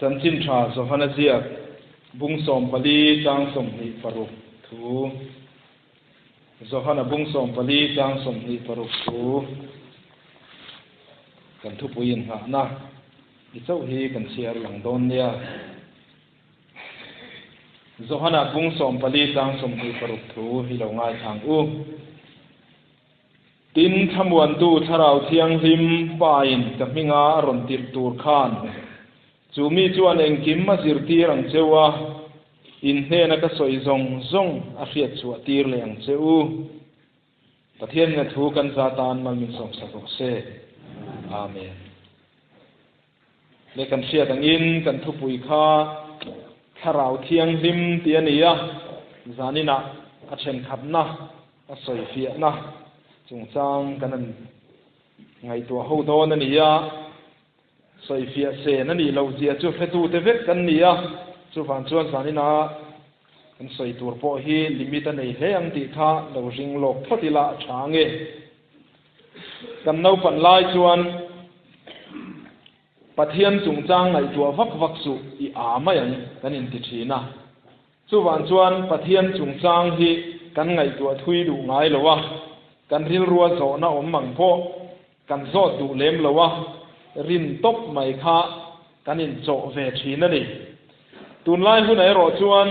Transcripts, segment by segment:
Chanchin Tha Johana ziak bung 14 chang 26 thu. Johana bung 14 chang 26 thu. Kan thupuiin nghahna i chauh hi kan chhiar lang dawn nia. Johana bung 14 chang 26 thu hi lo ngaithla ang u. Tin, Thlamuantu Thlarau Thianghlim Pain ka hminga a rawn tirh tur khan, chu mi chuan engkim a zirtir ang che u a, in hnena ka sawi zawng zawng a hriat chhuah tir leh ang che u. Pathianin a thu kan za tan mal min sawmsak rawh se. Amen. Le kan hriat angin kan thupui kha Thlarau Thianghlim tih a ni a, zaninah a thenkhatna, a sawifiahna chungchang kan han ngaihtuah ho dawn a ni a. Sawifiah sen a nih loh zia chu hretute vek kan ni a, chuvang chuan zaninah kan sawi tur pawh hi limit a nei hle ang tih kha lo ring lawk phawt ila a tha ange. Kan naupan lai chuan Pathian chungchang ngaihtuah vak vak suh i a mai ang kan inti thin a. Chuvang chuan Pathian chungchang hi kan ngaihtuah thui duh ngai lo a, kan rilrua zawhna awm ang pawh kan zawt duh lem lo a, rin tawp mai kha kan inchawh ve thin a ni. Tunlai hunah erawh chuan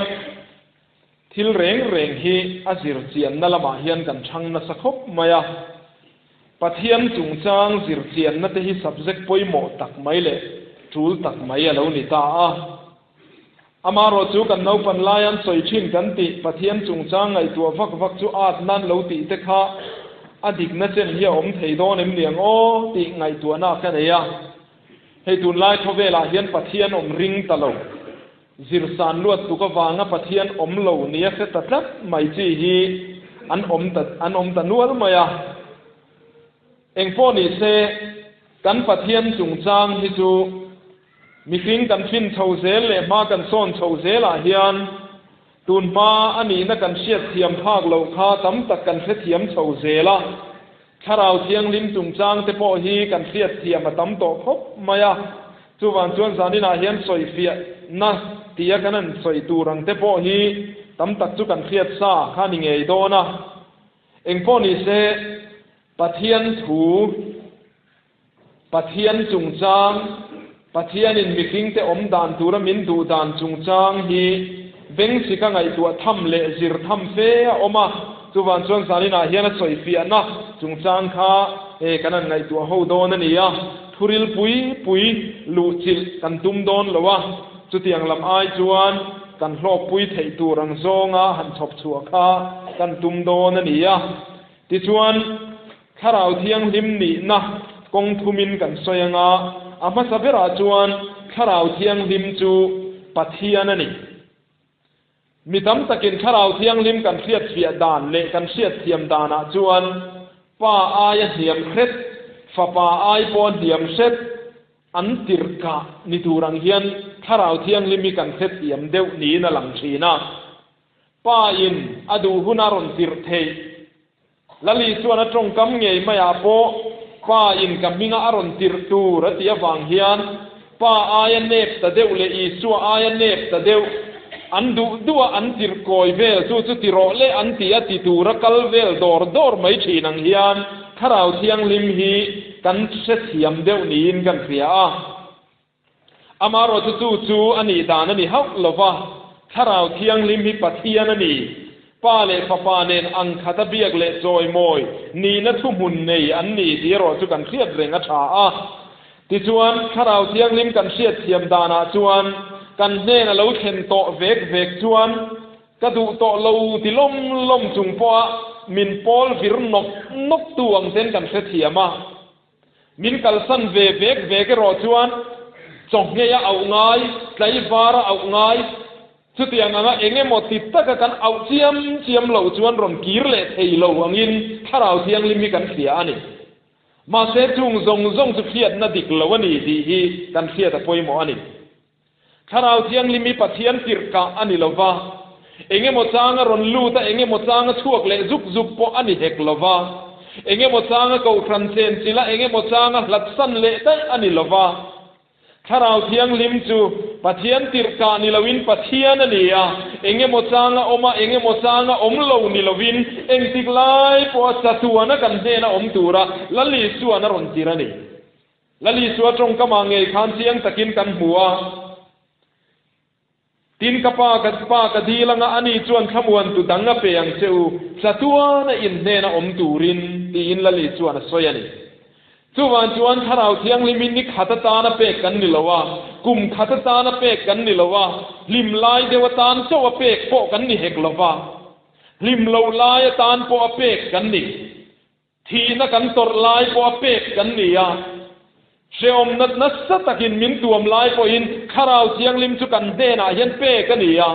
Thil reng reng hi a zir chianna lamah hian kan chhang nasa khawp mai a. Pathian chungchang zir chianna te hi subject pawimawh tak mai leh tul tak mai a lo ni ta a. Amaherawh chu kan naupan lai an sawi thin kan tih Pathian chungchang ngaihtuah vak vak chu at nan lo tih te kha a dikna chen hi a awm thei dawn em niang aw tih ngaihtuahna ka nei a. Hei tunlai khawvelah hian Pathian awm ring ta lo. Zirsan luat tuk avanga Pathian awm lo nia hre ta tlat mai chi hi an awm ta an awm ta nual mai a. Engpawh ni se, kan Pathian chungchang hi chu mihring kan fin chho zel leh hma kan sawn chho zelah hian tun hma a nihna kan hriatthiam phak loh kha tam tak kan hrethiam chho zel a. Thlarau Thianghlim chungchang te pawh hi kan hriatthiam a tam tawh khawp mai a, chuvang chuan zaninah hian sawifiahna tia kan han sawi tur ang te pawh hi tam tak chu kan hriat sa kha ni ngei dawn a. Engpawh ni se, Pathian thu, Pathian chungchang, Pathianin mihringte awm dan tura min duh dan chungchang hi bengchika ngaihtuah tham leh zir tham fe a awm a, chuvang chuan zaninah hian a sawifiahna chungchang kha e kan han ngaihtuah ho dawn a ni a, thuril pui pui luhchilh kan tum dawn lo a, chutiang lam ai chuan kan hlawkpui theih tur ang zawnga han chhawp chhuah kha kan tum dawn a ni a, tichuan. Thlarau Thianghlim nihna kawng thumin kan sawi anga, a hmasa berah chuan Thlarau Thianghlim chu Pathian a ni. Mi tam takin Thlarau Thianghlim kan hriatfiah dan leh kan hriatthiam danah chuan Pa aia hniam hret, Fapa ai pawh hniam hret an tirhkah ni tur ang hian Thlarau Thianghlim hi kan hrethiam deuh niin a lang thin a. Pa in a duh hun a rawn tirh theih. Lali chuan a tawngkam ngei maiah pawh Pa in ka hminga a rawn tirh tur a tih avang hian Pa aia nep ta deuh leh Isua aia nep ta deuh an duh duh a an tirh kawi vel chu chu ti rawh le an ti a ti tura kal vel dawr dawr mai thin ang hian Thlarau Thianghlim hi kan hrethiam deuh niin kan hria a. Amaherawhchu chu chu a nih dan a ni hauh lo va, Thlarau Thianghlim hi Pathian a ni. Pa leh Fapa nen ang khata biak leh chawimawi nihna thuhmun nei an ni tih erawh chu kan hriat reng a tha a. Tichuan, Thlarau Thianghlim kan hriatthiam danah chuan kan hnen a lo thlen tawh vek vek chuan ka duh tawh lo ti lawm lawm chung pawha min pawl vir nawk nawk tu ang ten kan hrethiam a. Min kalsan ve vek vek erawh chuan chawhngei a auh ngai, tlaivar a auh ngai, chutiang anga eng emaw ti taka kan auh chiam chiam loh chuan rawn kir leh thei lo angin Thlarau Thianghlim hi kan hria a ni. Mahse chung zawng zawng chu hriatna dik lo a ni tih hi kan hriat a pawimawh a ni. Thlarau Thianghlim hi Pathian tirhkah a ni lo va, eng emaw changa rawn lut a, eng emaw changa chhuak leh zuk zuk pawh a ni hek lo va, eng emaw changa kohhran chenchilh a, eng emaw changa hlatsan leh daih a ni lo va. Thlarau Thianghlim chu Pathian tirhkah ni loin Pathian a ni a, engemaw changa awm a, engemaw changa awm lo ni loin engtik lai pawha chatuana kan hnena awm tura Lal Isua'n a rawn tir a ni. Lal Isua tawngkamah ngei khan chiang takin kan hmu a. Tin, ka pa, ka pa ka dil anga ani chuan thlamuantu dang a pe ang che u, chatuana in hnena awm turin, tiin Lali chuan a sawi a ni. Chuvang chuan Thlarau Thianghlimin ni khat atana pek kan ni lo a, kum khat atana pek kan ni lo a, hlim lai deuh atan chauh a pek pawh kan ni hek lo va, hlim loh lai atan pawh a pek kan ni. Thihna kan tawrh lai pawh a pek kan ni a, hrehawmna nasa takin min tuam lai pawhin Thlarau Thianghlim chu kan hnenah hian pek a ni a.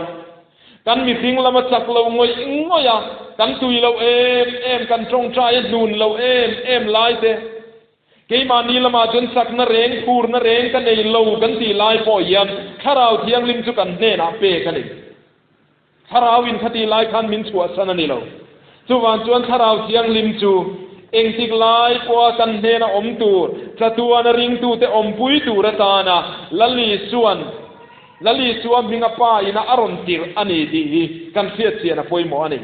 Kan mihring lama chak lo ngawih ngawih a, kan tui lo em em, kan tawngtai a hnun lo em em lai te, keimahni lamah chuan chakna reng, phurna reng ka nei lo kan tih lai pawh hian Thlarau Thianghlim chu kan hnenah pek a ni. Thlarau in khatih lai khan min chhuahsan a ni lo. Chuvang chuan Thlarau Thianghlim chu engtik lai pawha kan hnena awm tur, chatuana ringtute awmpui tur atana Lal Isua'n Lal Isua hminga Pa ina a rawn tirh a ni tih hi kan hriatchian a pawimawh a ni.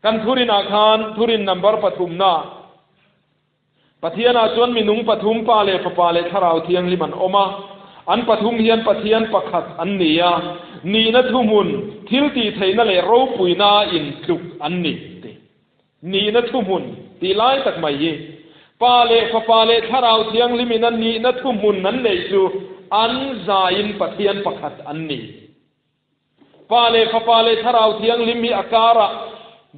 Kan thurinah khan thurin number pathumna Pathianah chuan minung pathum, Pa leh Fapa leh Thlarau Thianghlim an awm a. An pathum hian Pathian pakhat an ni a, nihna thuhmun, thiltihtheihna leh ropuina intluk an ni tih. Nihna thuhmun tih lai tak mai hi Pa leh Fapa leh Thlarau Thianghlimin a nihna thuhmun an neih chu an zaiin Pathian pakhat an ni. Pa leh Fapa leh Thlarau Thianghlim hi a karah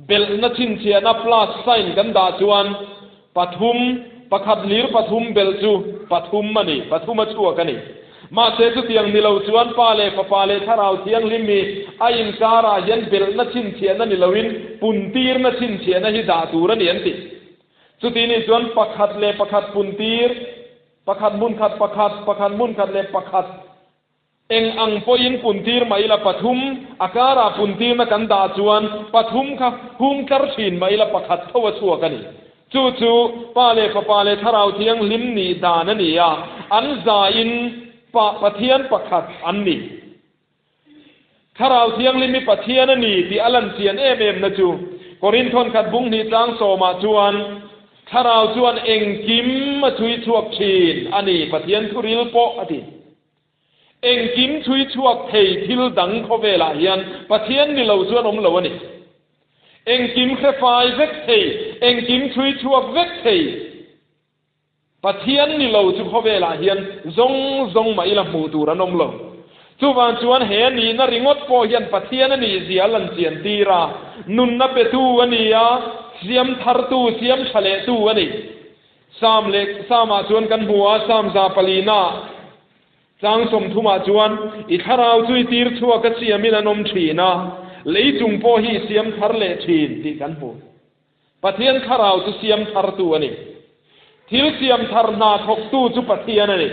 belhna chhinchhiahna plus sign kan dah chuan pathum, pakhat lir pathum belh chu pathum a ni, pathum a chhuak a ni. Mahse chutiang ni lo chuan Pa leh Fapa leh Thlarau Thianghlim hi a inkarah hian belhna chhinchhiahna ni loin puntirna chhinchhiahna hi dah tur a ni an ti. Chuti nih chuan pakhat leh pakhat puntir, pakhat hmun khat pakhat, pakhat hmun khat leh pakhat, Eng ang pawhin puntir mah ila pathum, a karah puntirna kan dah chuan pathum kha hung tlar thin mah ila pakhat tho a chhuak a ni. Chu chu Pa leh Fapa leh Thlarau Thianghlim nih dan a ni a, an zain Pa Pathian pakhat an ni. Thlarau Thianghlim hi Pathian a ni tih a lan chian em em na chu Korinthon khat bung hnih tlang sawmah chuan Thlarau chuan engkim a chhui chhuak thin a ni, Pathian thuril pawh a ti. Engkim chhui chhuak thei thil dang khawvelah hian Pathian ni lo chuan awm lo a ni. Engkim hre fai vek thei, engkim chhui chhuak vek thei Pathian ni lo chu khawvelah hian zawng zawng mah ila hmuh tur an awm lo. Chuvang chuan he nihna ringawt pawh hian Pathian a nih zia a lan chian tir a, nunna petu a ni a, siam thartu, siam tha lehtu a ni. Sam leh Samah chuan kan hmu a, Sam 400 chang 30ah chuan, I thlarau chu i tir chhuak a siamin an awm thin a, lei chung pawh hi i siam thar leh thin tih kan hmu. Pathian thlarau chu siam thartu a ni. Thil siam thar hna thawktu chu Pathian a ni.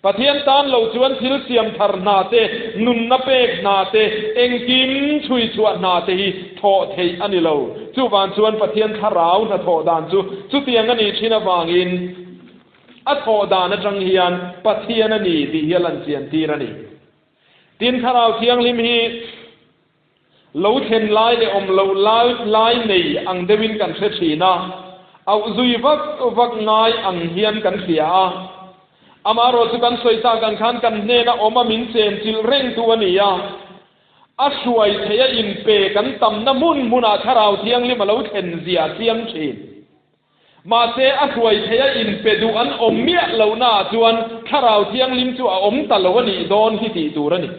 Pathian tan lo chuan thil siam thar hna te, nunna pek hna te, engkim chhui chhuah hna te hi thawh theih a ni lo. Chuvang chuan Pathian thlarau hnathawh dan chu chutiang a nih thin avangin a thawh dan atang hian Pathian a ni tih hi a lan chian tir a ni. Tin, Thlarau Thianghlim hi Lo thlen lai leh awm loh lai lai nei ang deuhin kan hre thin a, auh zui vak vak ngai ang hian kan hria a. Amaherawhchu kan sawi tak ang khan kan hnena awm a min chenchilh rengtu a ni a, a hruai theih a inpe kan tamna hmun hmunah Thlarau Thianghlim a lo thlen zia a chiang thin. Mahse a hruai theih a inpe duh an awm miah lohnaah chuan Thlarau Thianghlim chu a awm ta lo a nih dawn hi tih tur a ni.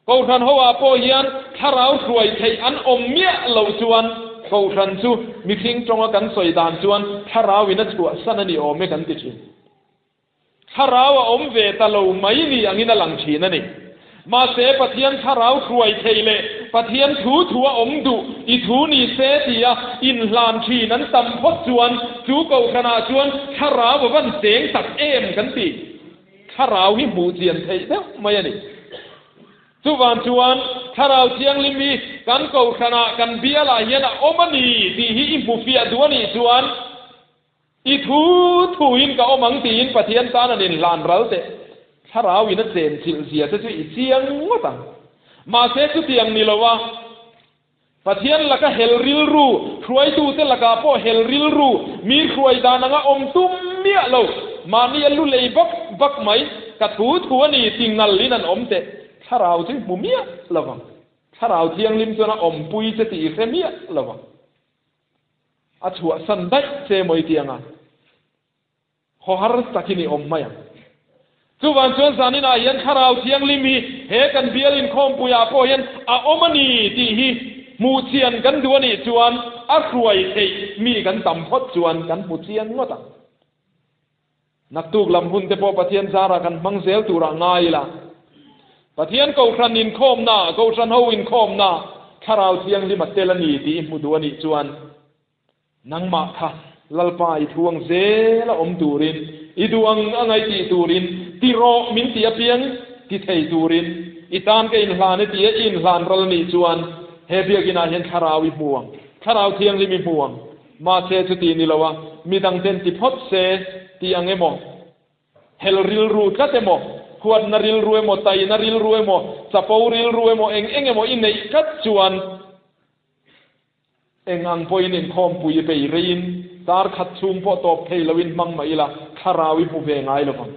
Kohhran ho ah pawh hian thlarau hruai theih an awm miah loh chuan kohhran chu mihring tawnga kan sawi dan chuan thlarau in a chhuahsan a ni awm e kan ti thin. Thlarau a awm ve ta lo mai ni angin a lang thin a ni. Mahse Pathian thlarau hruai theih leh Pathian thu thu a awm duh i thu ni se tia inhlan thin an tam phawt chuan chu kohhran ah chuan thlarau a van cheng tak em kan ti. Thlarau hi hmuh chian theih deuh mai a ni. Chuvang chuan Thlarau Thianghlim hi kan kohhranah, kan bialah hian a awm a ni tih hi i hmu fiah duh a nih chuan i thu thuin ka awm ang tiin Pathian tan an inhlan ral teh. Thlarau in a chenchilh zia te chu i chiang ngawt ang. Mahse chutiang ni lo a, Pathian laka hel rilru, hruaitute lakah pawh hel rilru, mi hruai dan anga awm tum miah lo, mahni a lu lei bak bak mai, ka thu thu a ni ti ngalin an awm teh. Thlarau chu i hmu miah lo vang. Thlarau Thianghlim chuan a awmpui che tih i hre miah lo vang. A chhuahsan daih che maw i ti anga. Haw har takin i awm mai ang. Chuvang chuan zaninah hian Thlarau Thianghlim hi he kan bial inkhawmpuiah pawh hian a awm a ni tih hi hmuh chian kan duh a nih chuan a hruai theih mi kan tam phawt chuan kan hmu chiang ngawt ang. Naktuk lam hun te pawh Pathian zarah kan hmang zel turah ngai ila. Pathian Kohhran inkhawmna, Kohhran ho inkhawmna Thlarau Thianghlim a tel a ni tih i hmu duh a nih chuan Nangmah kha Lalpa i thu ang zel a awm turin, i duh ang a ngaih tih turin, ti rawh min ti apiang ti thei turin, i tan ka inhlan e tia i inhlan ral nih chuan he biakinah hian thlarau i hmu ang, thlarau thianghlim i hmu ang. Mahse chuti ni lo a, midangten ti phawt se ti ang emaw, hel rilru tlat emaw, huatna rilru emaw, taina rilru emaw, chapo rilru emaw, eng eng emaw i neih tlat chuan, Eng ang pawhin inkhawmpui i bei reiin kar khat chhung pawh tawp thei loin hmang mah ila thlarau i hmu ve ngai lo vang.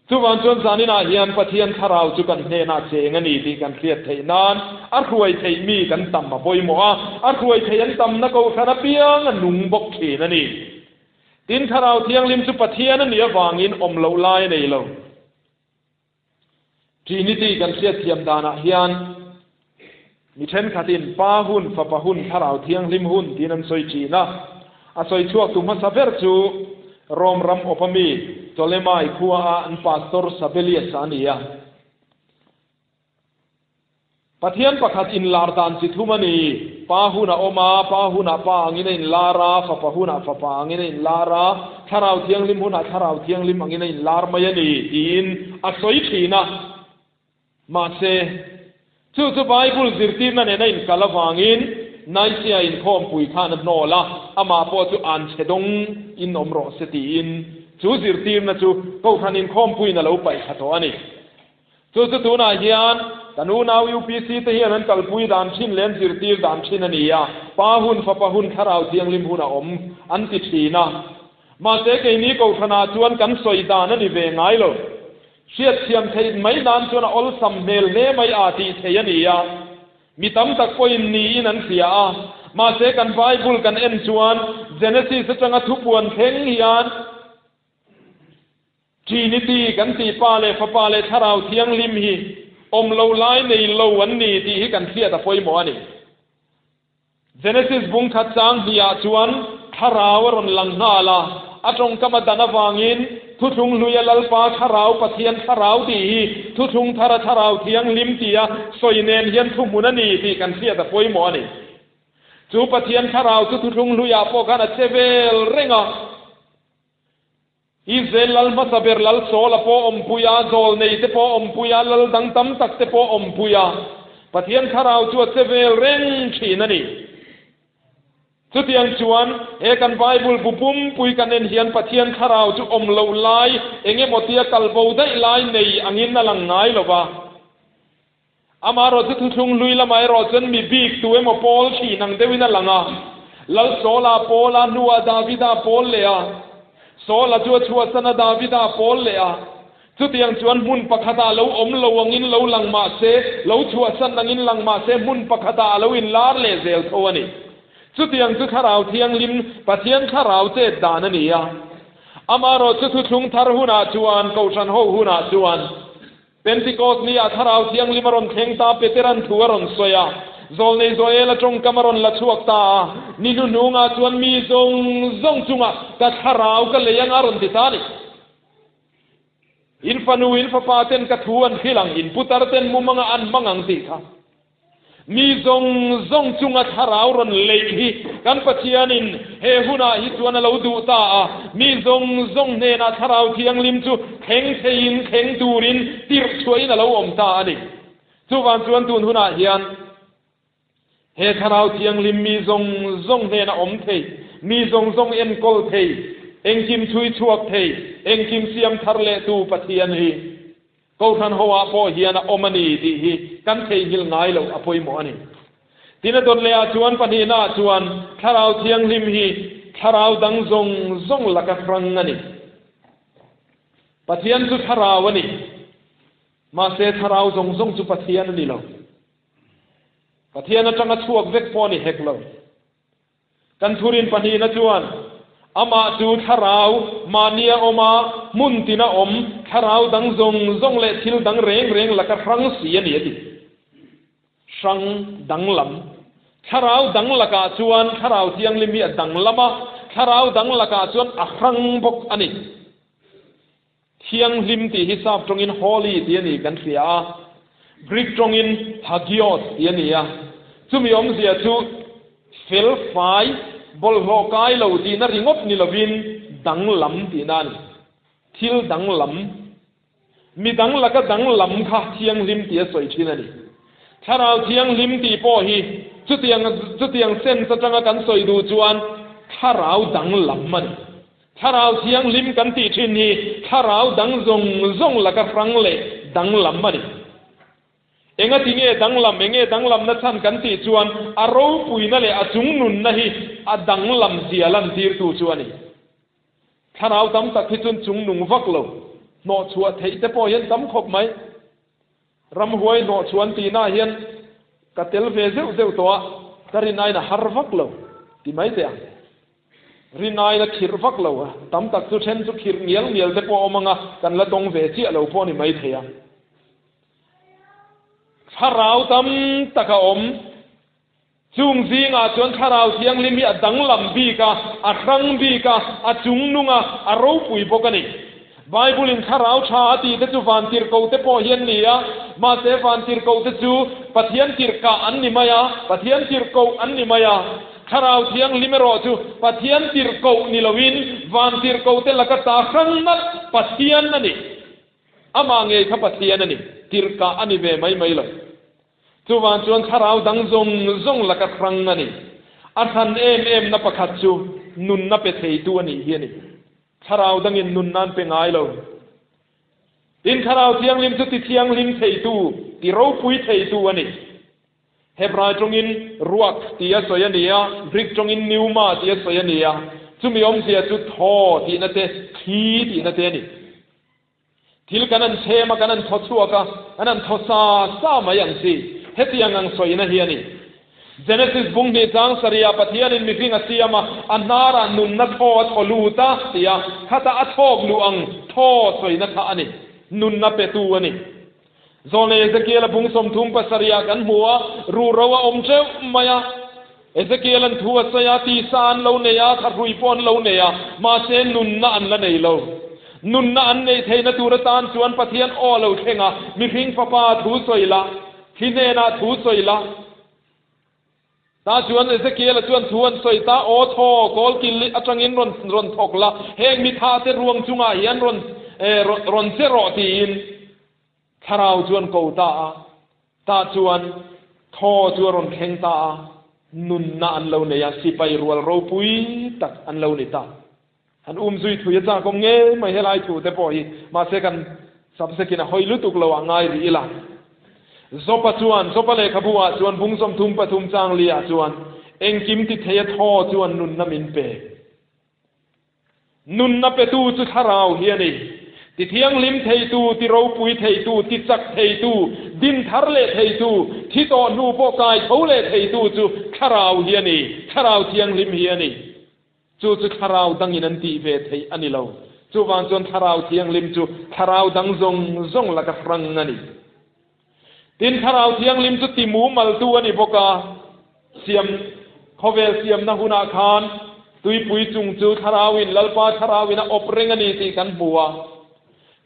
Chuvang chuan zaninah hian Pathian thlarau chu kan hnenah cheng a ni tih kan hriat theih nan a hruai theih mi kan tam a pawimawh a, a hruai theih an tamna kohhran apiang a nung bawk thin a ni. Tin, Thlarau Thianghlim chu Pathian a nih avangin awm loh lai a nei lo. Trinity kan hriatthiam danah hian mi thenkhatin Pa hun, Fapa hun, Thlarau Thianghlim hun tiin an sawi thin a. A sawi chhuaktu hmasa ber chu Rome ram awpa mi Ptolemai khuaa an pastor Sabellius a ni a. Pathian pakhat inlar dan chi thum a ni. Pa hun a awm a, Pa hunah Pa angin a inlar a, Fapa hunah Fapa angin a inlar a, Thlarau Thianghlim hunah Thlarau Thianghlim angin a inlar mai a ni, tiin a sawi thin a. Mahse, chu chu Bible zirtirna nena inkal avangin Nicaea inkhawmpui khan a hnawl a, amah pawh chu anchhe dawng in awm rawh se tiin chu zirtirna chu Kohhran inkhawmpuiin a lo paih thla tawh a ni. Chu chu tunah hian kan unau UPC te hian an kalpui dan thin leh an zirtir dan thin a ni a, Pa hun, Fapa hun, Thlarau Thianghlim hun a awm an ti thin a. Mahse keini Kohhranah chuan kan sawi dan a ni ve ngai lo. Hriatthiam theih mai nan chuan a awlsam hmel hle mai a tih theih a ni a. Mi tam tak pawhin niin an hria a. Mahse kan Bible kan en chuan Genesis atanga thupuan thleng hian, Trinity kan tih Pa leh Fapa leh Thlarau Thianghlim hi awm lo lai nei lo an ni tih hi kan hriat a pawimawh a ni. Genesis bung khat chang hnih-ah chuan Thlarau a rawn lang nghal a, a tawngkam a dan avangin Thuthlung Hluia Lalpa Thlarau Pathian Thlarau tih hi Thuthlung Thara Thlarau Thianghlim tia sawi nen hian thuhmun a ni tih kan hriat a pawimawh a ni. Chu Pathian Thlarau chu Thuthlung Hluiah pawh khan a che vel reng a. Israel lal hmasa ber lal Saul-a pawh awmpui a, zawlnei te pawh awmpui a, lal dang tam tak te pawh awmpui a. Pathian thlarau chu a che vel reng thin a ni. Chutiang chuan, he kan Bible bu pumpui kan en hian Pathian thlarau chu awm loh lai, eng emaw tia kal bo daih lai nei angin a lang ngai lo va. Amaherawh chu thuthlung hlui lamah erawh chuan mi bik tu emaw pawl thin ang deuhin a lang a. Lal Saula pawl a, hnuah Davida pawl leh a. Saula chu a chhuahsan a, Davida pawl leh a. Chutiang chuan hmun pakhatah lo awm lo angin lo lang mah se, lo chhuahsan angin lang mah se, hmun pakhatah a lo inlar leh zel tho a ni. Chutiang chu Thlarau Thianghlim, Pathian Thlarau chet dan a ni a. Amaherawh chu thuthlung thar hunah chuan, Kohhran ho hunah chuan, Pentikos ni ah Thlarau Thianghlim a rawn thleng ta, Peteran thu a rawn sawi a, Zawlnei Joela tawngkam a rawn la chhuak ta a, ni hnuhnungah chuan mi zawng zawng chungah ka Thlarau ka lei anga a rawn ti ta a ni. In fanu, in fapa ten ka thu an hrilh ang, in putar ten mumanga an hmang ang tih kha. Mi zawng zawng chunga thlarau rawn leih hi kan Pathianin he hunah hi chuan a lo duh ta a, mi zawng zawng hnenah thlarau thianghlim chu thleng theiin thleng turin tirh chhuahin a lo awm ta a ni. Chuvang chuan tun hunah hian he thlarau thianghlim mi zawng zawng hnena awm thei, mi zawng zawng enkawl thei, Engkim chhui chhuak thei, engkim siam thar leh tu Pathian hi Kohhran ho ah pawh hian a awm a ni tih hi kan theihnghilh ngai loh a pawimawh a ni. Tin a dawt leh ah chuan pahnihna ah chuan Thlarau Thianghlim hi thlarau dang zawng zawng laka hrang a ni. Pathian chu thlarau a ni. Mahse thlarau zawng zawng chu Pathian a ni lo. Pathian atanga chhuak vek pawh a ni hek lo. Kan thurin pahnihna chuan, Amah chu thlarau, mahnia awm a, hmun tina awm, thlarau dang zawng zawng leh thil dang reng reng laka hrang si a ni a ti. Hrang danglam. Thlarau dang lakah chuan Thlarau Thianghlim hi a danglam a, thlarau dang lakah chuan a hrang bawk a ni. Thianghlim tih hi sap tawngin holy tih a ni kan hria a, Greek tawngin hagios tih a ni a. Chumi awmzia chu fel fai, bawlhhlawh kai lo tihna ringawt ni lovin danglam tihna a ni. Thil danglam, mi dang laka danglam kha thianghlim tih a sawi thin a ni. Thlarau Thianghlim tih pawh hi chutiang chutiang sense atanga kan sawi duh chuan thlarau danglam a ni. Thlarau Thianghlim kan tih thin hi thlarau dang zawng zawng laka hrang leh danglam a ni. Engati nge danglam, enge danglamna chhan kan tih chuan a ropuina leh a chungnunna hi a danglam zia lantirtu chu a ni. Thlarau tam tak hi chuan chungnung vak lo, hnawhchhuah theih te pawh hian tam khawp mai. Ramhuai hnawhchhuan tihnaah hian ka tel ve zeuh zeuh tawh a, ka rin aiin a har vak lo ti mai teh ang. Rin aiin a khirh vak lo a, tam tak chu then chu khirh ngial ngial te pawh a awm ang a, kan la tawng ve chiah lo pawh a ni mai thei a. Thlarau tam tak a awm. Chung zingah chuan Thlarau Thianghlim hi a danglam bik a, a hrang bik a, a chungnung a, a ropui bawk a ni. Bible-in Thlarau tha a tih te chu vantirhkoh te pawh hi an ni a, mahse vantirhkoh te chu Pathian tirhkah an ni mai a, Pathian tirhkoh an ni mai a. Thlarau Thianghlim erawh chu Pathian tirhkoh ni loin vantirhkoh te laka ta hrang nalh Pathian a ni. Amah ngei kha Pathian a ni, tirhkah a ni ve mai mai lo. Chuvang chuan thlarau dang zawng zawng laka hrang a ni. A hran em emna pakhat chu nunna pe theitu a nih hi a ni. Thlarau dangin nunna an pe ngai lo. Tin, Thlarau Thianghlim chu ti thianghlim theitu, ti ropui theitu a ni. Hebrai tawngin ruach tia sawi a ni a, Greek tawngin pneuma tia sawi a ni a. Chumi awmzia chu thaw tihna te, thli tihna te a ni. Thil kan an chhem a, kan an thaw chhuak a, kan an thaw sa sa mai ang chi. Hetiang ang sawina hi a ni. Genesis bung hnih chang sarihah Pathianin mihring a siam a, a hnarah nunna thaw a thaw lut a ti a, khata a thlawk luh ang thaw sawina kha a ni. Nunna petu a ni. Zawlnei Ezekiel-a bung 37 ah kan hmu a, ruhro a awm teuh mai a. Ezekiel-a'n thu a sawi a, tisa an lo nei a, thahrui pawh an lo nei a, mahse nunna an la nei lo. Nunna an neih theihna tur atan chuan Pathian aw a lo thleng a, mihring fapa thu sawi la, thli hnenah thu sawi la. Tah chuan Ezekiel-a chuan thu an sawi ta, Aw thaw, kawl kil atangin rawn rawn thawk la, heng mithate ruang chungah hian rawn rawn che rawh tiin Thlarau chuan ko ta a. Tah chuan thaw chu a rawn thleng ta a, nunna an lo nei a, sipai rual ropui tak an lo ni ta. Han um zui thui a chak awm ngei mai helai thu te pawh hi, mahse kan subject in a hawi lutuk lo ah ngai rih ila. Jopa chuan, Jopa lehkhabu ah chuan bung 33 chang li ah chuan, Engkim ti thei a thaw chuan nunna min pe. Nunna petu chu thlarau hi a ni. Ti thianghlim theitu, ti ropui theitu, ti chak theitu, din thar leh theitu, thi tawh hnu pawh kai tho leh theitu chu thlarau hi a ni, thlarau thianghlim hi a ni. Chu chu thlarau dangin an tih ve theih a ni lo. Chuvang chuan Thlarau Thianghlim chu thlarau dang zawng zawng laka hrang a ni. Tin, Thlarau Thianghlim chu ti mumaltu a ni bawk a. Siam, khawvel siamna hunah khan tuipui chung chu Thlarauin, Lalpa Thlarauin a awp reng a ni tih kan hmu a.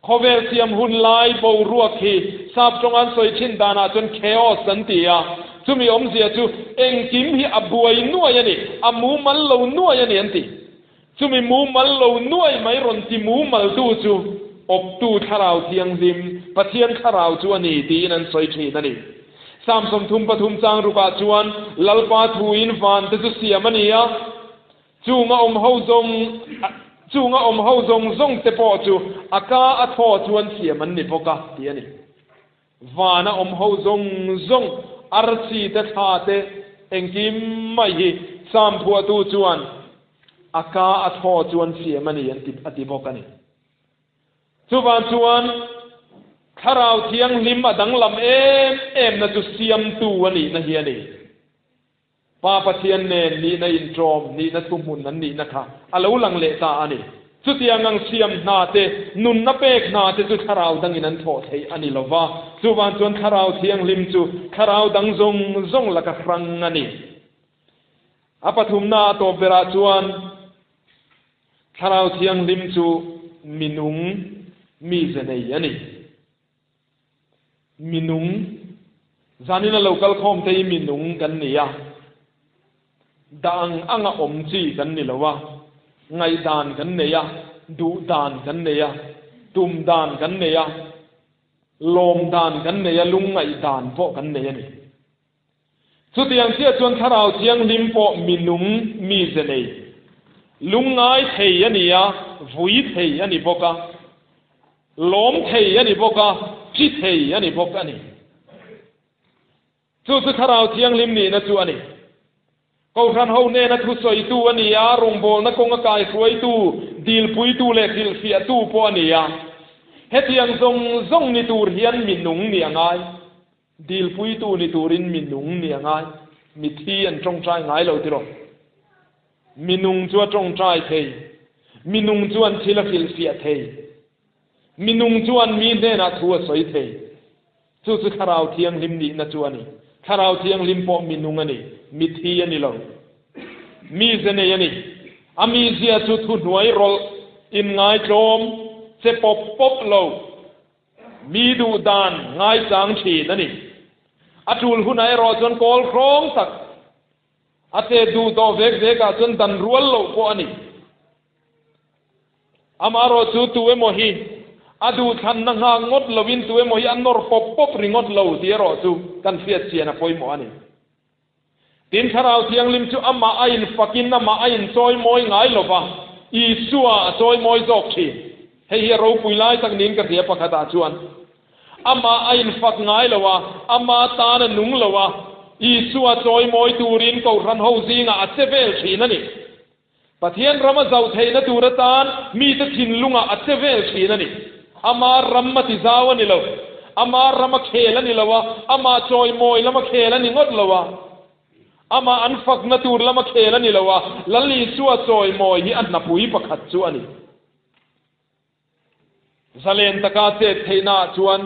Khawvel siam hun lai boruak hi sap tawng an sawi thin danah chuan chaos an ti a, chumi awmzia chu engkim hi a buai nuai a ni, a mumal lo nuai a ni an ti. Chumi mumal lo nuai mai rawn ti mumaltu chu awptu Thlarau Thianghlim, Pathian Thlarau chu a ni tiin an sawi thin a ni. Psalm 33 chang rukah chuan Lalpa thuin vante chu siam a ni a, Chung a awm ho zawng Chunga awm ho zawng zawng te pawh chu a ka a thaw chuan siam an ni bawk a, tih a ni. Vana awm ho zawng zawng, arsi te, thla te, engkim mai hi Sam phuahtu chuan a ka a thaw chuan siam a ni an ti a ti bawk a ni. Chuvang chuan Thlarau Thianghlim a danglam em em na chu siamtu a nihna hi a ni. Pa Pathian nen nihna inṭawm, nihna thuhmun an nihna kha a lo lang leh ta a ni. Chutiang ang siam hna te, nunna pek hna te chu thlarau dangin an thawh theih a ni lo va, chuvang chuan Thlarau Thianghlim chu thlarau dang zawng zawng laka hrang a ni. A pathumna a tawp berah chuan Thlarau Thianghlim chu minung mize nei a ni. Minung, Zanin a lo kal khawm te hi minung kan ni a, dah ang anga awm chi kan ni lo a, ngaihdan kan nei a, duh dan kan nei a, tum dan kan nei a, lawm dan kan nei a, lungngaih dan pawh kan nei a ni. Chutiang chiah chuan Thlarau Thianghlim pawh minung mize nei, lungngai thei a ni a, vui thei a ni bawk a, lawm thei a ni bawk a, chi thei a ni bawk a ni. Chu chu Thlarau Thianghlim nihna chu a ni. Kohhran ho hnena thusawitu a ni a, rawngbawlna kawnga kaihruaitu, dilpuitu leh hrilhfiahtu pawh a ni a. Hetiang zawng zawng ni tur hian minung ni a ngai. Dilpuitu ni turin mi nung ni a ngai. Mithi an tawngtai ngai lo tiraw? Mi nung chu a tawngtai thei. Mi nung chuan thil a hrilhfiah thei. Mi nung chuan mi hnenah thu a sawi thei. Chu chu Thlarau Thianghlim nihna chu a ni. Thlarau Thianghlim pawh mi nung a ni, mithi a ni lo. Mi ze nei a ni. A mizia chu thuhnuai rawlh, inngaitlawm, che pawp pawp lo. Mi duh dan ngaichang thin a ni. A tul hunah erawh chuan kawl hrawng tak a che duh tawh vek vekah chuan dan rual loh pawh a ni. Amaherawh chu tu emaw hi a duhthlanna nghak ngawt loin tu emaw hi a nawr pawp pawp ringawt lo tih erawh chu kan hriat chian a pawimawh a ni. Tin, Thlarau Thianghlim chu amah a infakin amah a inchawimawi ngai lo va, Isua a chawimawi zawk thin. Hei hi a ropui lai tak niin ka hria pakhatah chuan. Amah a infak ngai lo a, ama tan a nung lo a, Isua chawimawi turin Kohhran ho zingah a che vel thin a ni. Pathian ram a zauh theihna tur atan mite thinlungah a che vel thin a ni. Ama ram a ti zau a ni lo. Ama ram a khel a ni lo a, amah chawimawi lam a khel a ni ngawt lo a. Amah an fakna tur lam a khel a ni lo a, Lal Isua chawimawi hi a hnapui pakhat chu a ni. Zalen taka chet theihnaah chuan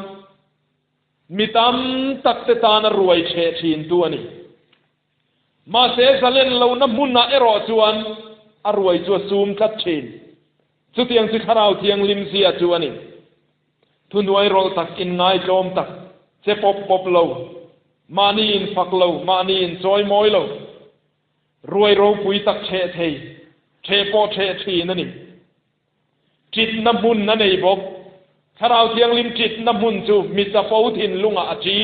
mi tam tak te tan a ruai cheh thintu a ni. Mahse, zalen lohna hmunah erawh chuan a ruai chu a sum tlat thin. Chutiang chu Thlarau Thianghlim zia chu a ni. Thuhnuai rawlh tak, inngaitlawm tak, che pawp pawp lo, mahni infak lo, mahni inchawi mawi lo, ruai ropui tak chheh thei, chheh pawh chheh thin a ni. Ṭitna hmun a nei bawk. Thlarau Thianghlim ṭitna hmun chu mi chapo thinlungah a ṭi.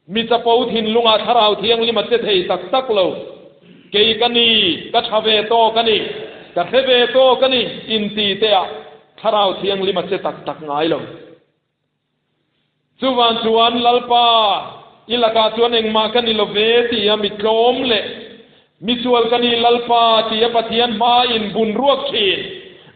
Mi chapo thinlungah Thlarau Thianghlim a che thei tak tak lo. Kei ka ni, ka ṭha ve tawk a ni, ka hre ve tawk a ni inti teah Thlarau Thianghlim a che tak tak ngai lo. Chuvang chuan Lalpa, i lakah chuan engmah ka ni lo ve tia mi tlawm leh mi sual ka ni Lalpa tia Pathian hma in bun ruak thin,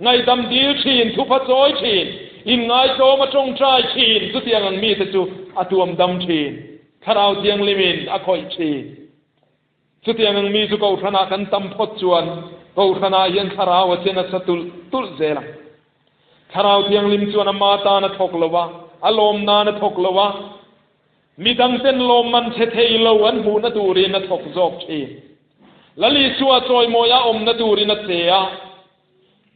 ngaihdam dil thin, thupa chawi thin, inngaitlawm a tawngtai thin, chutiang ang mite chu a tuam dam thin, Thlarau Thianghlimin a khawih thin. Chutiang ang mi chu Kohhranah kan tam phawt chuan Kohhranah hian Thlarau a che nasa tulh tulh zel ang. Thlarau Thianghlim chuan ama tan a thawk lo a, a lawm nan a thawk lo a, midangten lawmman che thei lo an hmuhna turin a thawk zawk thin. Lal Isua chawimawi a awmna turin a che a,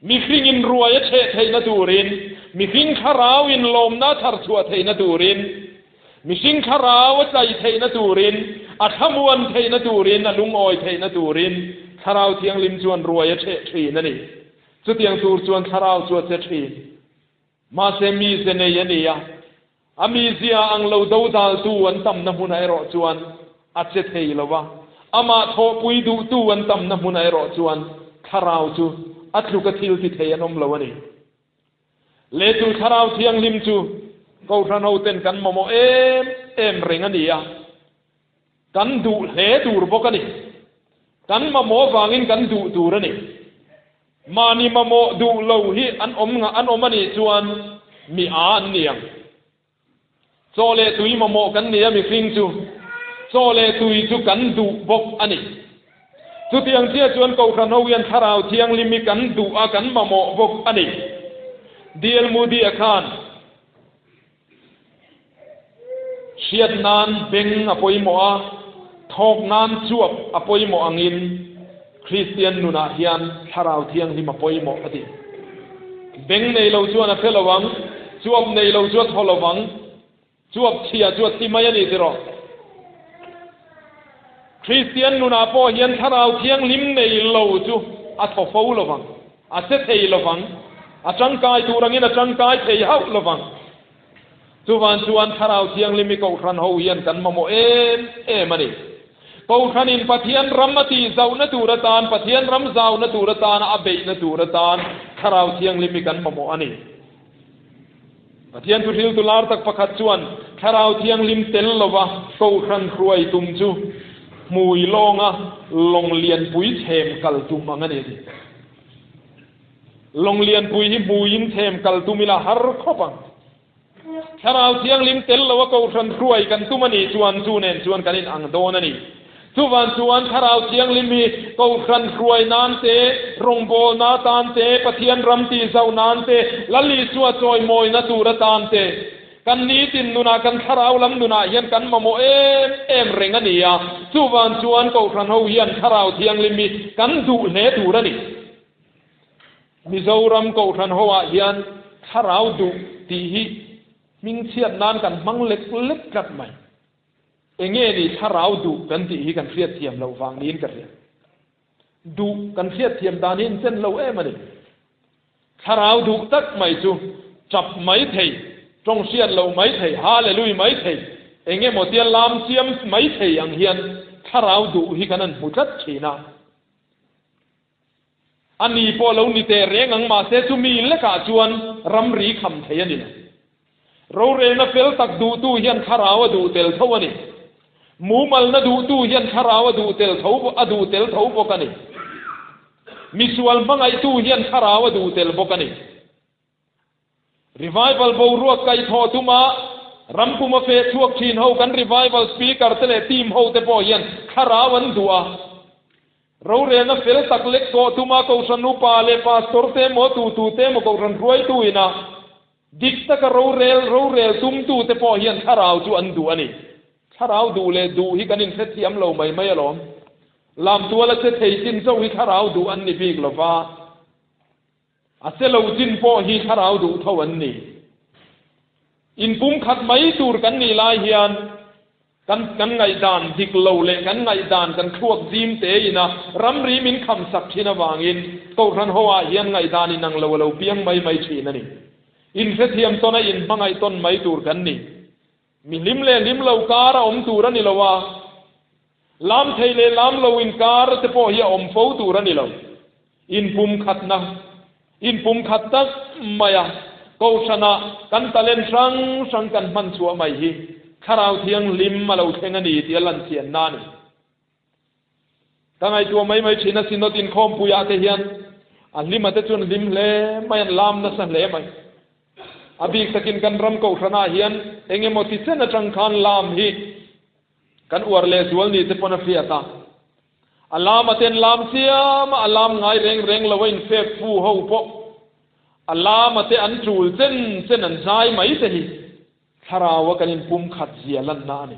mihringin ruai a chheh theihna turin, mihring thlarauin lawmna a thar chhuah theihna turin, mihring thlarau a tlai theihna turin, a thlamuan theihna turin, a lungawi theihna turin Thlarau Thianghlim chuan ruai a chheh thin a ni. Chutiang tur chuan thlarau chu a che thin. Mahse mize nei a ni a, a mizia ang lo dodaltu an tamna hmunah erawh chuan a che thei lo a, amah thawhpui duhtu an tamna hmunah erawh chuan thlarau chu a tluka thil ti thei an awm lo a ni. Leh chu Thlarau Thianghlim chu Kohhran hoten kan mamawh em em reng a ni a, kan duh hle tur bawk a ni. Kan mamawh vangin kan duh tur a ni. Mahni mamawh duh lo hi an awm an awm a nih chuan mi a an ni ang. Chaw leh tui mamawh kan ni a mihring chu chaw leh tui chu kan duh bawk a ni. Chutiang chiah chuan Kohhran ho hian Thlarau Thianghlim hi kan duh a kan mamawh bawk a ni. DL Moody-a khan hriat nan beng a pawimawh a, thawk nan chuap a pawimawh angin Kristian nunah hian Thlarau Thianghlim a pawimawh a ti. Beng nei lo chuan a hre lo ang, chuap nei lo chu a thaw lo vang, chuap chhia chu a thi mai a ni tiraw? Kristian nunah pawh hian Thlarau Thianghlim nei lo chu a thaw fo lo vang, a che thei lo vang, a tangkai tur angin a tangkai thei hauh lo vang. Chuvan chuan Thlarau Thianghlim i Kohhran ho hian kan mamawh em em a ni. Kohhranin Pathian ram a tih zauhna tur atan, Pathian ram zauna tur atana a beihna tur atan Thlarau Thianghlim i kan mamawh a ni. Pathian thuhriltu lar tak pakhat chuan Thlarau Thianghlim tel lova Kohhran hruai tum chu hmui lawnga lawng lianpui chhem kal tum ang a ni a ti. Lawng lianpui hi hmuiin chhem kal tum ila har khawp ang. Thlarau Thianghlim tel lo a Kohhran hruai kan tum a nih chuan chu nen chuan kan inang dawn a ni. Chuvan chuan Thlarau Thianghlim hi Kohhran hruai nan te, rawngbawlna atan te, Pathian ram tihzauh nan te, Lal Isua chawimawina tur atan te, kan nitin nunah, kan thlarau lam nunah hian kan mamawh em em reng a ni a. Chuvan chuan Kohhran ho hian Thlarau Thianghlim hi kan duh hle tur a ni. Mizoram Kohhran ho ah hian thlarau duh tih hi hmingchhiat nan kan hmang lek lek tlat mai. Enge ni thlarau duh kan tih hi kan hriatthiam loh vang niin ka hria. Duh kan hriatthiam dan hi inchen lo em a ni. Thlarau duh tak mai chu tap mai thei, tawng hriat loh mai thei, hallelui mai thei, enge maw tia lam chiam mai thei ang hian thlarau duh hi kan han hmu tlat thin a. A ni pawh lo ni teh reng ang, mahse chumi lekah chuan ramri kham thei a ni lo. Rorelna fel tak duhtu hian thlarau a duh tel tho a ni. Mumalna duhtu hian thlarau a duh tel tho a duh tel tho bawk a ni. Misual hmangaihtu hian thlarau a duh tel bawk a ni. Revival boruak kaihthawh tuma rampuma feh chhuak thin ho kan revival speaker te leh team ho te pawh hian thlarau an duh a. Rorelna fel tak lek kawh tuma Kohhran upa leh pastor te emaw tutu te emaw Kohhran hruaitu ina dik taka rorel rorel tumtu te pawh hian thlarau chu an duh a ni. Thlarau duh leh duh hi kan inhrethiam lo mai mai alawm. Lamtual a che thei chin chauh hi thlarau duh an ni bik lova. A che lo chin pawh hi thlarau duh tho an ni. Inpumkhat mai tur kan nih lai hian kan kan ngaihdan dik lo leh kan ngaihdan kan thluak zim te ina ramri min kham sak thin avangin Kohhran ho ah hian ngaihdan inang lo a lo piang mai mai thin a ni. Inhrethiam tawn a inhmangaih tawn mai tur kan ni. Mi hlim leh hlim lo kar a awm tur a ni lo a, lam thei leh lam lo inkar te pawh hi a awm fo tur a ni lo. Inpumkhatna, inpumkhat tak maia Kohhranah kan talent hrang hrang kan hman chhuah mai hi Thlarau Thianghlim a lo thleng a ni tih a lanchianna a ni. Ka ngaihtuah mai mai thin a, Synod inkhawmpuiah te hian a hlima te chuan hlim hle mai, an lam nasa hle mai. A bik takin kan ram Kohhranah hian eng emaw ti chen atang khan lam hi kan uar leh zual ni te pawn a hriat a. A lam a ten lam chiam a, a lam ngai reng reng lo a infek fu ho pawh a lam a te an tul chen chen an zai mai te hi thlarau a kan inpumkhat zia lanna a ni.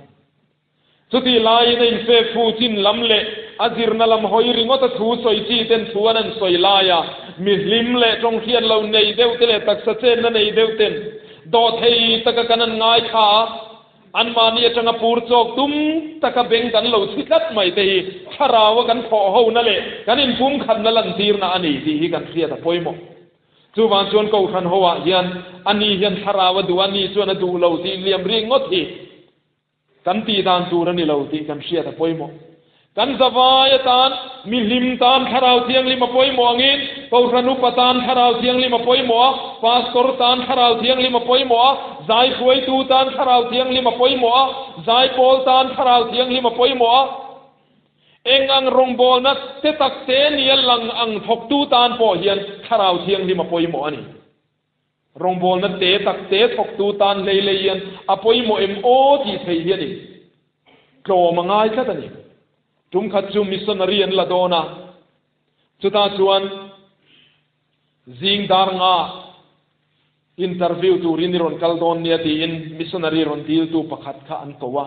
Chutih laiin a infek fu chin lam leh a zirna lam hawi ringawt a thu sawi chi ten thu an an sawi lai a, mi hlim leh tawng hriat lo nei deuh te leh taksa chenna nei deuh ten dawhthei taka kan an ngaithla a, Anmahni atanga pur chawk tum taka beng kan lo chhi tlat mai te hi thlaraua kan thawh hona leh kan inpumkhatna lantirna a ni tih hi kan hriat a pawimawh. Chuvang chuan Kohhran hoah hian ani hian thlarau a duh a, ni chuan a duh lo tih liam rik ngawt hi kan tih dan tur a ni lo tih kan hriat a pawimawh. Kan zavai atan, mi hlim tan Thlarau Thianghlim a pawimawh angin, Kohhran upa tan Thlarau Thianghlim a pawimawh a, Pastor tan Thlarau Thianghlim a pawimawh a, Zai hruaitu tan Thlarau Thianghlim a pawimawh a, Zaipawl tan Thlarau Thianghlim a pawimawh a. Eng ang rawngbawlna te tak te nia lang ang thawktu tan pawh hian Thlarau Thianghlim a pawimawh a ni. Rawngbawlna te tak te thawktu tan hlei hlei hian a pawimawh em aw tih theih hi a ni. Tlawm a ngai tlat a ni. Tum khat chu missionary an la dawn a, chutah chuan zing dar nga interview turin i rawn kal dawn nia tiin missionary rawn diltu pakhat kha an ko a.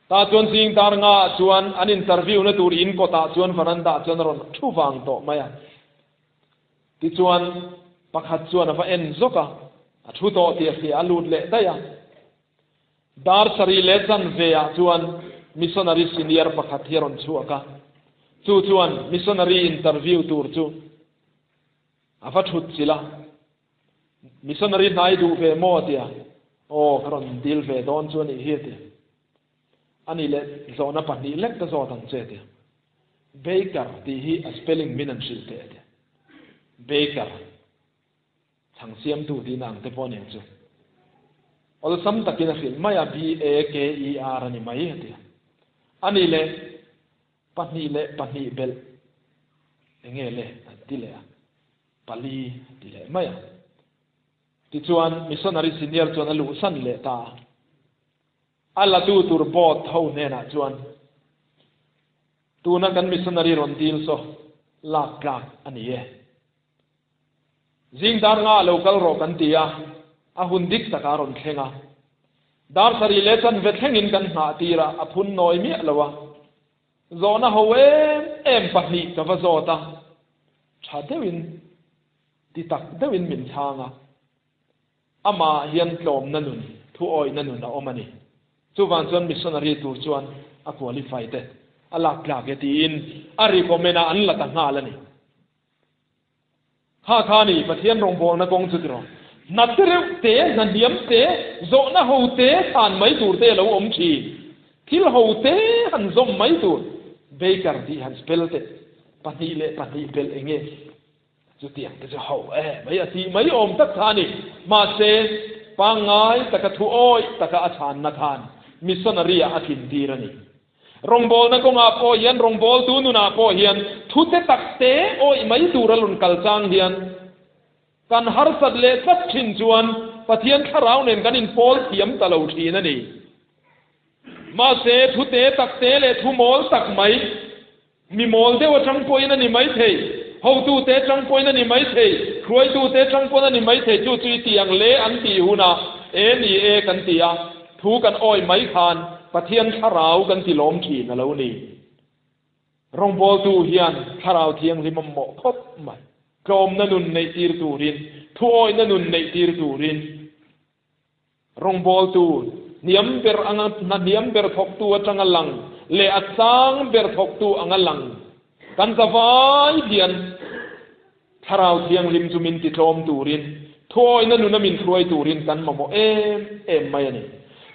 Tah chuan zing dar nga ah chuan an interview na tur in kawtah chuan veranda ah chuan a rawn thu vang tawh mai a. Tichuan, pakhat chuan a va en zawk a, a thu tawh tih a hria, a lut leh daih a. Dar sarih leh chanve ah chuan missionary senior pakhat hi a rawn chhuak a, chu chuan missionary interview tur chu a va thut chilh a. Missionary hnai duh ve maw a ti a, aw ka rawn dil ve dawn chu a nih hi a ti. Ani leh zawhna pahnih lek ka zawt ang che a ti. Baker tih hi a spelling min an hrilh teh a ti. Baker, chhang siamtu tihna ang te pawh a ni ang chu. Awlsam takin a hrilh mai a, B-A-K-E-R a ni mai a ti. Ani leh 2 leh 2 belh enge le an ti leh a, pali a ti leh mai a. Tichuan missionary senior chuan a luhsan leh ta a. A latu tur board ho hnenah chuan, Tuna kan missionary rawn dil saw lak tlak a ni e. Zing dar nga a lo kal rawh kan ti a, a hun dik takah a rawn thleng a. Dar sarih leh chanve thlengin kan nghah tir a, a phun nawi miah lo a. Zawhna ho em em pahnih ka va zawt a, tha deuhin, ti tak deuhin min chhang a. Amah hian tlawmna nun, thuawihna nun a awm a ni. Chuvang chuan missionary tur chuan a qualify te a lak tlak e tiin a recommend a, an la ta nghal a ni. Kha kha ni Pathian rawngbawlna kawng chu tiraw? Hna te reuh te, hna hniam te, zawhna ho te chhan mai tur te a lo awm thin. Thil ho te han zawm mai tur, Baker tih han spell teh, 2 leh 2 belh enge? Chutiang te chu ho e mai a tih mai awm tak kha a ni. Mahse, pangngai taka thu awih taka a chhanna khan missionary-ah a tlin tir a ni. Rawngbawlna kawngah pawh hian, rawngbawltu nunah pawh hian thu te tak te awih mai tura lun kal chang hian kan harsat leh tlat thin chuan Pathian thlarau nen kan inpawl thiam ta lo thin a ni. Mahse, thu te tak te leh thu mawl tak mai, Mi mawl deuh atang pawhin a ni maithei, hotute atang pawhin a ni maithei, hruaitute atang pawn a ni maithei, chu chu i ti ang le an tih hunah e ni e kan ti a, thu kan awi mai khan Pathian thlarau kan ti lawm thin a lo ni. Rawngbawltu hian thlarau thianghlim a mawh khawp mai, tlawmna nun neih tir turin, thuawihna nun neih tir turin. Rawngbawltu hniam ber anga hna hniam ber thawktu atanga lang leh a sang ber thawktu anga lang kan zavai hian Thlarau Thianghlim chu min titlawm turin, thuawihna nuna min hruai turin kan mamawh em em mai a ni.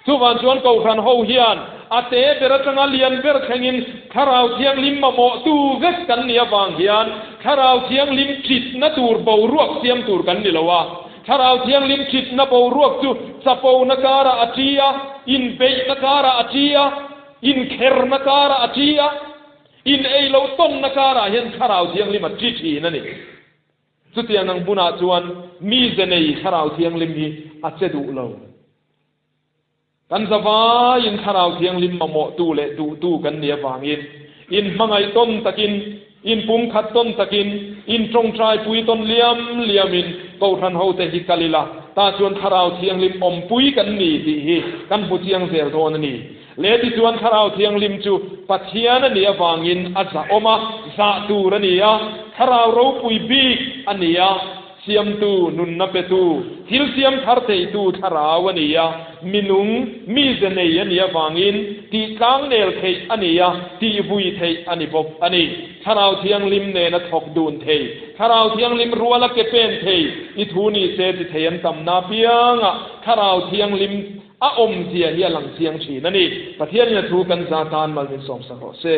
Chuvang chuan Kohhran ho hian a te ber atanga lian ber thlengin Thlarau Thianghlim mamawhtu vek kan nih avang hian Thlarau Thianghlim ṭitna tur boruak siam tur kan ni lo a, Thlarau Thianghlim ṭhitna boruak chu chapona karah a ṭi a, inbeihna karah a ṭi a, inkherna karah a ṭi a, in ei loh tawnna karah hian Thlarau Thianghlim a ṭi ṭhin a ni. Chutiang ang hmunah chuan mize nei Thlarau Thianghlim hi a che duh lo. Kan zavaiin Thlarau Thianghlim mamawhtu leh duhtu kan nih avangin, inhmangaih tawn takin, inpumkhat tawn takin, intawngtaipui tawn liam liamin Kohhran hote hi kal ila, tah chuan Thlarau Thianghlim awmpui kan ni tih hi kan hmu chiang zel dawn a ni. Le tichuan Thlarau Thianghlim chu Pathian a nih avangin a zahawm a, zah tur a ni a, Thlarau ropui bik a ni a. Siamtu, nunna petu, thil siam thar theitu thlarau a ni a, minung, mize nei a nih avangin tih tlangnel theih a ni a, tih vui theih a ni bawk a ni. Thlarau Thianghlim nena thawk dun thei, Thlarau Thianghlim ruala ke pen thei, i thu ni se ti thei an tamna apiangah Thlarau Thianghlim a awmzia hi a lang chiang thin a ni. Pathianin a thu kan za tan mal min sawmsak rawh se.